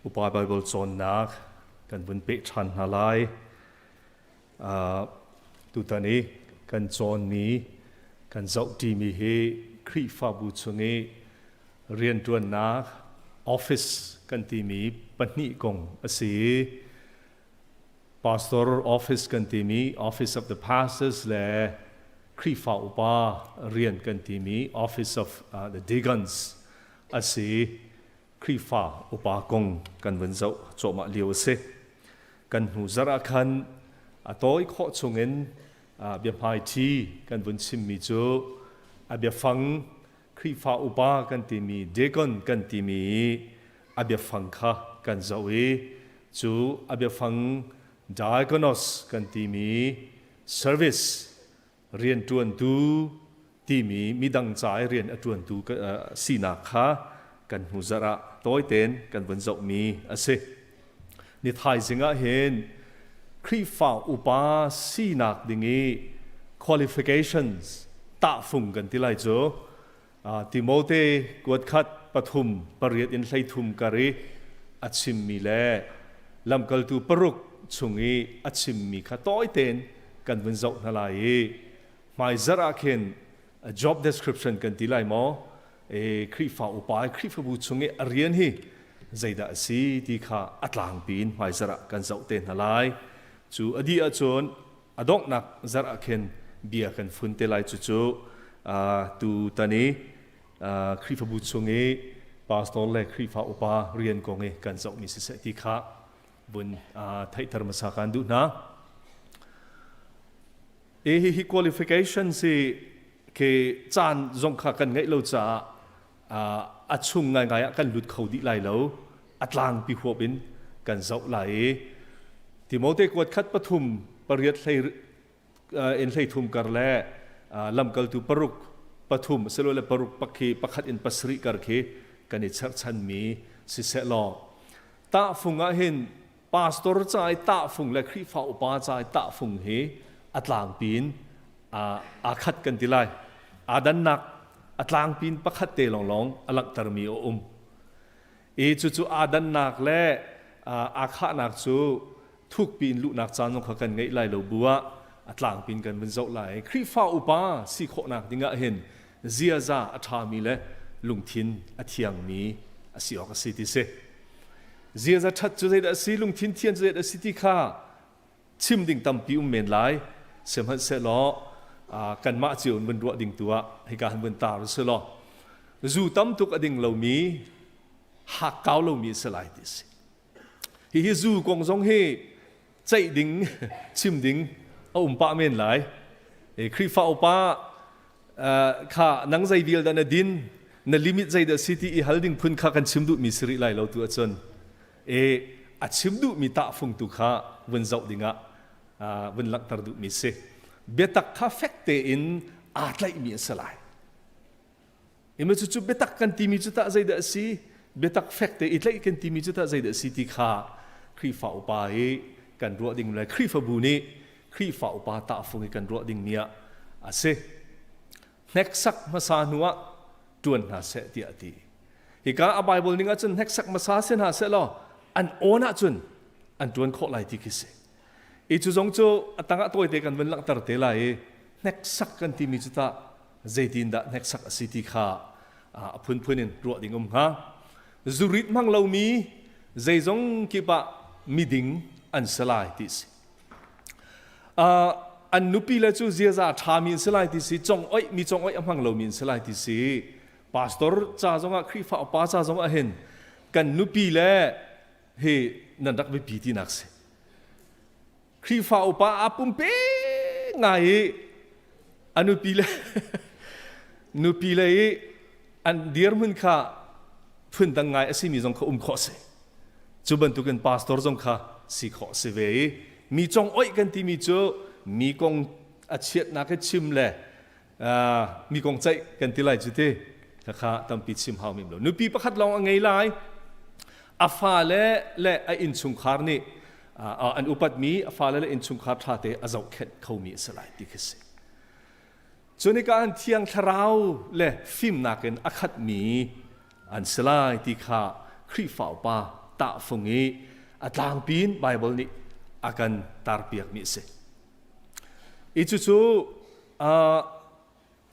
Upa Baibal cawnnak kan vun peh ṭhan hna lai. Tutan i kan cawnmi, kan zohṭimi hi Khrihfabu chung i rianṭuannak office kan timi pahnih kong a si i Pastor office kan timi Office of the Pastors le Khrihfa upa rian kan timi Office of the Deacons a si. Khrihfa upa kong kan vun zoh cuahmah lio a si. Kan hnu zarh ah khan a tawi khawh chungin biahmaiṭhi kan vun chimmi cu a biafang Khrihfa upa kan timi deacon kan timi a biafang kha kan zoh i cu a biafang diakonos kan timi service rianṭuantu timi midang ca i rian a ṭuantu sinak kha kan hnu zarh ah tawitein kan vun zohmi a si. Ni thaizing ah hin Khrihfa upa sinak ding i qualifications tahfung kan ti lai cu Timote kuat khat pathum pariat in 13 kar i a chimmi le lamkaltu paruk chung i a chimmi kha tawitein kan vun zoh hna lai i hmaizarh ah khin job description kan ti lai maw, e Khrihfa upa Khrihfabu chung i a rian hi zeidah a si ti kha a tlangpi in hmaizarh ah kan zoh te hna lai. Cu a dih ahcun a donghnak zarh ah khin bia kan fun te lai. Cucu tu tan i Khrihfabu chung i pastor le Khrihfa upa rian kong i kan zohmi siseh ti kha vun theihter hmasa kan duh hna. E hi qualification si ke caan zong kha kan ngeih lo caah a chung ngaingai ah kan lut kho dih lai lo, a tlangpi huap in kan zoh lai i Timote kuat khat pathum pariat hlei in 13 kar le lamkaltu paruk pathum silole paruk pakhi pakhat in pasarih kar khi kan i cherhchanmi siseh law, tahfung ah hin pastor ca i tahfung le Khrihfa upa ca i tahfung hi a tlangpi in aa khat kan ti lai. Aa dannak a tlangpi in pakhat te lawnglawng a langhtermi a um i cucu aa dannak le aa khahnak cu thukpi in luhnak caan zong kha kan ngeih lai lo bu ah a tlangpi in kan vun zoh lai. Khrihfa upa si khawhnak dingah hin ziaza a ṭhami le lungthin a thiangmi a si awk a si ti si. Ziaza ṭhat cu zeidah a si, lungthin thian cu zeidah a si ti kha chim ding tampi um men lai. Sihmanhsehlaw kanmah cio in vun ruah ding tu ah hika han vun tar si law, zu tam tuk a ding lomi, hakkau lomi a si lai ti si. Hihi zu kong zong hi ceih ding, chim ding a um pah men lai. Khrihfa upa kha nang zei vial dah na din, na limit zei dah si ti i hal ding phun kha kan chim duhmi si rih lai lo tu ahcun e a chim duhmi tahfung tu kha vun zoh dingah vun langhter duhmi si. Biatak kha fek tein aa tlaihmi a si lai. Ima cucu biatak kan timi cu tah zeidah a si, biatak fek te i tlaih kan timi cu tah zeidah a si ti kha Khrihfa upa i kan ruah ding le Khrihfabu nih Khrihfa upa tahfung i kan ruah ding mi ah a si. Hneksak hmasa hnu ah ṭuan hna seh tiah a ti. Hika a Bible ning ahcun hneksak hmasa si hna seh law an awn ahcun an ṭuan khawh lai ti khi si. I cu zong cu a tangah tawite kan vun langhter te lai i hneksak kan timi cu tah zeitindah hneksak a si ti kha a phunphun in ruah ding um hnga. Zurit hmang lomi, zeizong kip ah miding an si lai ti si. An nupi le cu ziaza ṭhami an si lai ti si, cong oih mi cong oih a hmang lomi an si lai ti si. Pastor ca zongah, Khrihfa upa ca zongah hin kan nupi le hi nan rak biapi tinak si. Khrihfa upa aa pumpe ngai i a nupi le nupi le i an dirhmun kha phundang ngai a simi zong kha um khawh si. Cu bantukin pastor zong kha si khawh si ve i mi cong oih kan timi cu mi kong a chiatnak hi chim le mi kong ceih kan ti lai cu ti kha tampi chim hau mim lo. Nupi pakhat lawng a ngei lai, a fale le a innchungkhar nih an upatmi, a fale le innchungkhar ṭha te a zohkhenh khomi a si lai ti khi si. Cunika an Thiang Thlarau le fimnak in a khatmi an si lai ti kha Khrihfa upa tahfung i a tlangpi in Bible nih a kan tarpiakmi a si. I cucu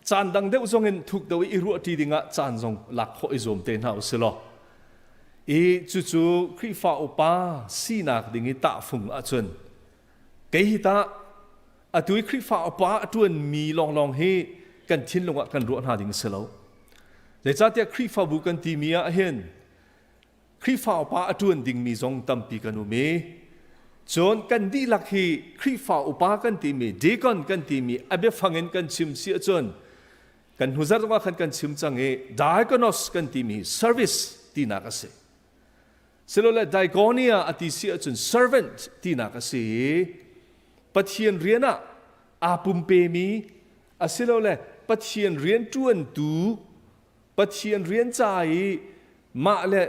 caan dang deuh zong in thuk deuh i ruahṭi dingah caan zong lak khawh i zuam te hna u si law i cucu Khrihfa upa sinak ding i tahfung ahcun kei hi tah atu i Khrihfa upa a ṭuanmi lawnglawng hi kan thinlung ah kan ruah hna ding a si lo. Zeicahtiah Khrihfabu kan timi ah hin Khrihfa upa a ṭuan dingmi zong tampi kan um i cun kan dihlak hi Khrihfa upa kan timi deacon kan timi a biafang in kan chim si ahcun kan hnuzar zongah khan kan chim cang i diakonos kan timi service tinak a si. Silole diakonia a ti si ahcun servant tinak a si i Pathian rian ah aa pumpemi asilole Pathian rian ṭuantu Pathian rian ca i mah le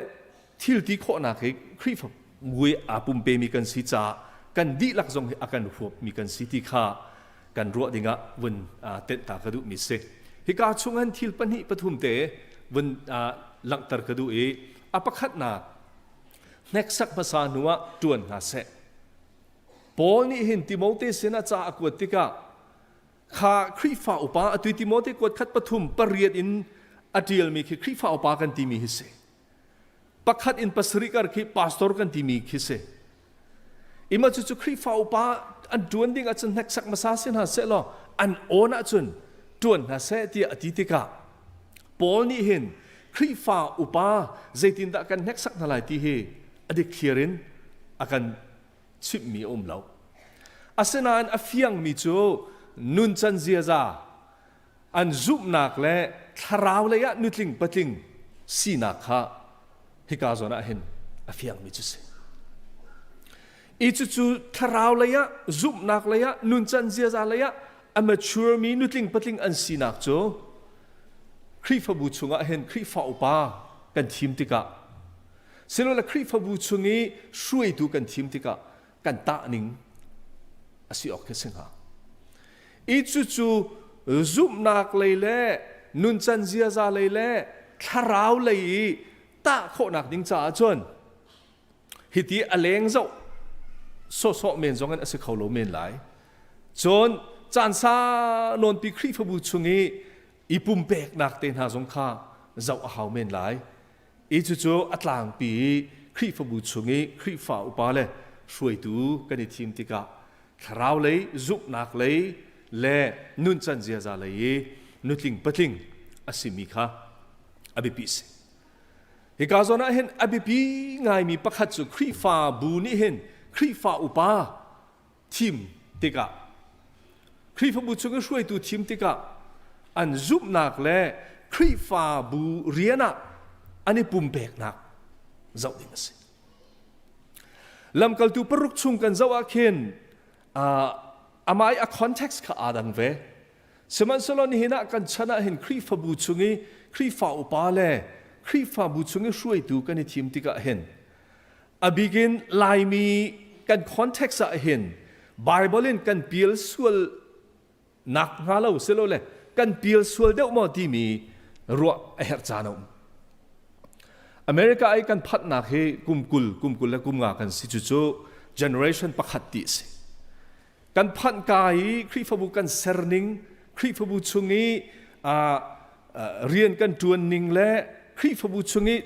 thil ti khawhnak hi Khrihfa mui aa pumpemi kan si caah kan dihlak zong hi a kan huapmi kan si ti kha kan ruah dingah vun tenh ta ka duhmi si. Hika chung han thil pahnih pathum te vun langhter ka duh i a pakhatnak hneksak hmasa hnu ah ṭuan hna seh. Paul nih hin Timote sinah ca a kuat tikah kha Khrihfa upa atu Timote kuat khat pathum pariat in a ṭialmi khi Khrihfa upa kan timi hi si. Pakhat in pasarih kar khi pastor kan timi khi si. Ima cu cu Khrihfa upa an ṭuan ding ahcun hneksak hmasa si hna seh law an awn ahcun ṭuan hna seh tiah a ti tikah Paul nih hin Khrihfa upa zeitindah kan hneksak hna lai ti hi a dikthliar in a kan chimhmi a um lo. Asinain a fiangmi cu nuncan ziaza, an zumhnak le thlarau lei ah nutling patling sinak kha hika zawn ah hin a fiangmi cu si. I cucu thlarau lei ah, zumhnak lei ah, nuncan ziaza lei ah a mature mi nutling patling an sinak cu Khrihfabu chungah hin Khrihfa upa kan thim tikah Silole Khrihfabu chung i hruaitu kan thim tikah kan tahning a si awk khi si hnga. I cucu zumhnak lei le nuncan ziaza lei le thlarau lei i tah khawhnak ding caah cun hiti a leng zoh sawhsawh men zong in a si kho lo men lai. Cun caan sa nawnpi Khrihfabu chung i i pumpeknak te hna zong kha zoh a hau men lai. I cucu a tlangpi i Khrihfabu chung i Khrihfa upa le hruaitu kan i thim tikah thlarau lei, zumhnak lei le nuncan ziaza lei i nutling patling a simi kha a biapi si. Hika zawn ah hin a biapi ngaimi pakhat cu Khrihfabu nih hin Khrihfa upa thim tikah Khrihfabu chung i hruaitu thim tikah an zumhnak le Khrihfabu rian ah an i pumpeknak zoh ding a si. Lamkaltu paruk chung kan zoh ah khin amah i a context kha aa dang ve. Sihmanhsehlaw nihin ah kan chan ah hin Khrihfabu chung i Khrihfa upa le Khrihfabu chung i hruaitu kan i thim tikah hin A bikin Laimi kan context ah hin Bible in kan pial sual nak hnga lo silole kan pial sual deuh maw timi ruah a herh caan a um. America i kan phanhnak hi kum kul, kum kul le kum nga kan si cucu generation pakhat ti a si. Kan phanh ka i Khrihfabu kan ser ning, Khrihfabu chung i rian kan ṭuan ning le Khrihfabu chung i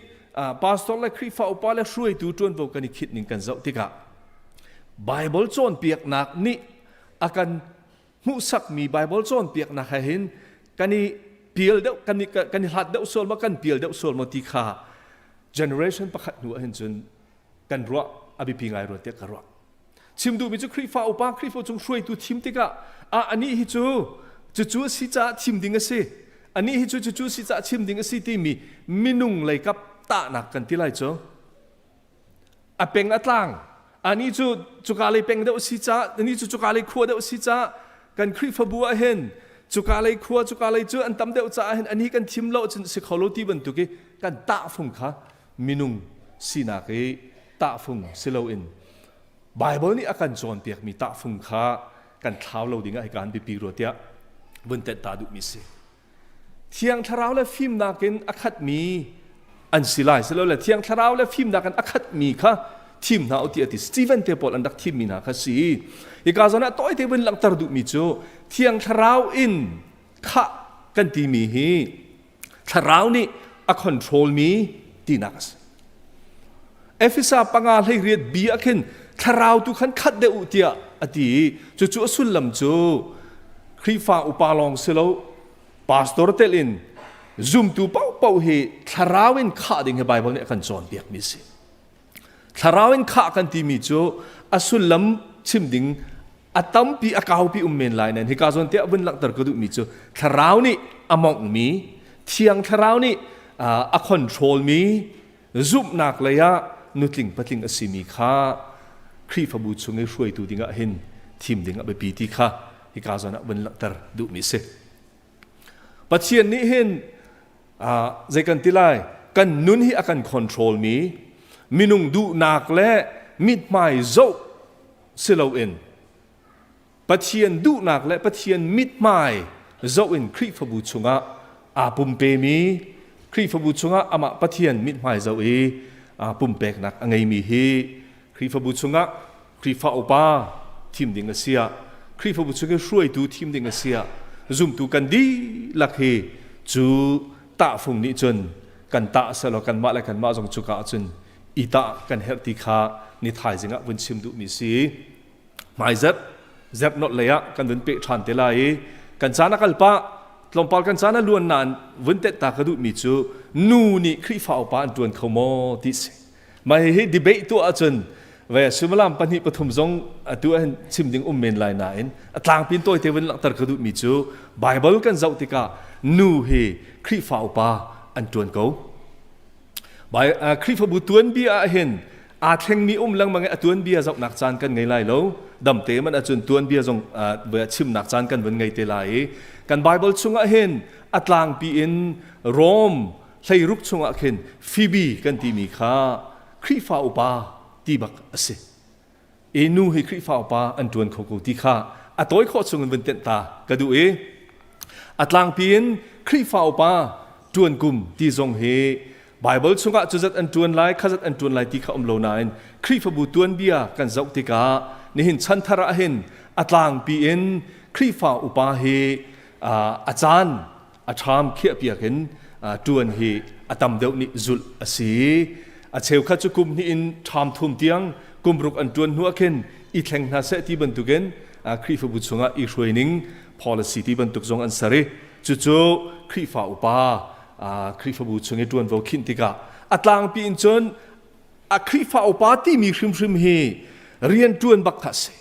pastor le Khrihfa upa le hruaitu ṭuanvo kan i khit ning kan zoh tikah Bible cawnpiaknak nih a kan hmuhsakmi Bible cawnpiaknak he hin kan i pial deuh kan i kan i hlat deuh sual maw kan pial deuh sual maw ti kha generation pakhat hnu ah hin cun kan ruah a biapi ngai rua tiah ka ruah. Chim duhmi cu Khrihfa upa, Khrihfa chung hruaitu thim tikah ah anih hi cu cucu a si caah thim ding a si. Anih hi cu cucu a si caah chim ding a si timi minung leikap tahnak kan ti lai cu. A peng a tlang. Anih cu cuka lei peng deuh si caah, anih cu cuka lei khua deuh si caah kan Khrihfabu ah hin cuka lei khua cuka lei cu an tam deuh caah hin anih kan thim lo cun si kho lo ti bantuk i kan tahfung kha minung sinak i tahfung si loin Baibal nih a kan cawnpiakmi tahfung kha kan thlau lo dingah hika an biapi rua tiah vun tenh ta duhmi si. Thiang Thlarau le fimnak in a khatmi an si lai. Silole Thiang Thlarau le fimnak in a khatmi kha thim hna u ti a ti. Stephen te pawl an rak thimmi hna kha si. Hika zawn ah tawite vun langhter duhmi cu Thiang Thlarau in khah kan timi hi Thlarau nih a control mi tinak a si. Efesa 5 18 b ah khin thlarau tu khan khat deuh u tiah a ti i cucu a sullam cu Khrihfa upa lawng si lo pastor tel in zumtu paohpaoh hi thlarau in khah ding hi Bible nih a kan cawnpiak mi si. Thlarau in khah kan timi cu a sullam chim ding a tampi a kaupi um men lai nain hika zawn tiah vun langhter ka duhmi cu thlarau nih a monghmi thiang thlarau nih a control mi zumhnak lei ah nutling patling a simi kha Khrihfabu chung i hruaitu dingah hin thim ding a biapi ti kha hika zawn ah vun langhter duhmi si. Pathian nih hin zei kan ti lai kan nun hi a kan control mi minung duhnak le mithmai zoh si loin Pathian duhnak le Pathian mithmai zoh in Khrihfabu chungah aa pumpemi Khrihfabu chungah amah Pathian mithmai zoh i aa pumpeknak a ngeimi hi Khrihfabu chungah Khrihfa upa thim ding a si ah Khrihfabu chung i hruaitu thim ding a si ah zumtu kan dihlak hi cu tahfung nih cun kan tah selaw kanmah le kanmah zong cuka ahcun i tah kan herh ti kha ni thaizing ah vun chim duhmi si. Hmaizerh zerhnolh lei ah kan vun peh ṭhan te lai i kan caan a kal pah tlawmpal kan caan a luan nain vun tet ta ka duhmi cu nu nih Khrihfa upa an ṭuan kho maw ti si. Mah hihi debate tuah ahcun ve suimilam pahnih pathum zong atu ahhin chim ding um men lai nain a tlangpin tawite vun langhter ka duhmi cu Bible kan zoh tikah nu hi Khrihfa upa an ṭuan ko. Khrihfabu tuanbia ah hin aa thlengmi um lengmang i a tuanbia zohnak caan kan ngei lai lo. Damte man ahcun tuanbia zong chimnak caan kan vun ngei te lai i kan Bible chungah hin a tlangpi in Rome hleiruk chungah khin Phoebe kan timi kha Khrihfa upa ti bak a si. I nu hi Khrihfa upa an ṭuan kho ko ti kha a tawi khawh chungin vun tenh ta ka duh i a tlangpi in Khrihfa upa ṭuan kum ti zong hi Bible chungah cuzat an ṭuan lai khazat an ṭuan lai ti kha um lo nain Khrihfabu tuanbia kan zoh tikah nihin chanthar ah hin a tlangpi in Khrihfa upa hi a caan a ṭham khiahpiak in ṭuan hi a tam deuh nih zulh a si. A cheukhat cu kum hnih in ṭham thum tiang kum ruk an ṭuan hnu ah khin i thleng hna seh ti bantukin Khrihfabu chungah i hruaining policy ti bantuk zong an ser i cucu Khrihfa upa Khrihfabu chung i ṭuanvo khinh tikah a tlangpi in cun a Khrihfa upa timi hrimhrim hi rian ṭuan bak kha a si.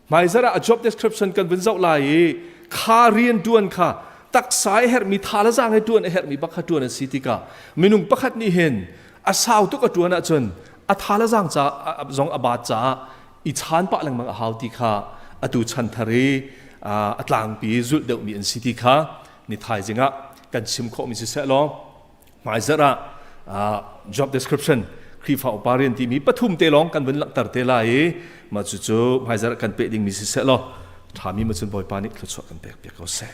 Hmaizarh ah a job description kan vun zoh lai i kha rian ṭuan kha taksa i herhmi tha le zaang i ṭuan a herhmi bak kha ṭuan a si tikah minung pakhat nih hin a sau tuk a ṭuan ahcun a tha le zaang ca zong a baat caah i chaan pah lengmang a hau ti kha atu chan thar i a tlangpi zulh deuhmi an si ti kha ni thaizing ah kan chim khawhmi siseh law Hmaizarh ah job description Khrihfa upa rian timi pathum te lawng kan vun langhter te lai i mah cucu hmaizarh kan peh dingmi siseh law ṭhami ma cun Bawipa nih thluachuah kan pek piak ko seh.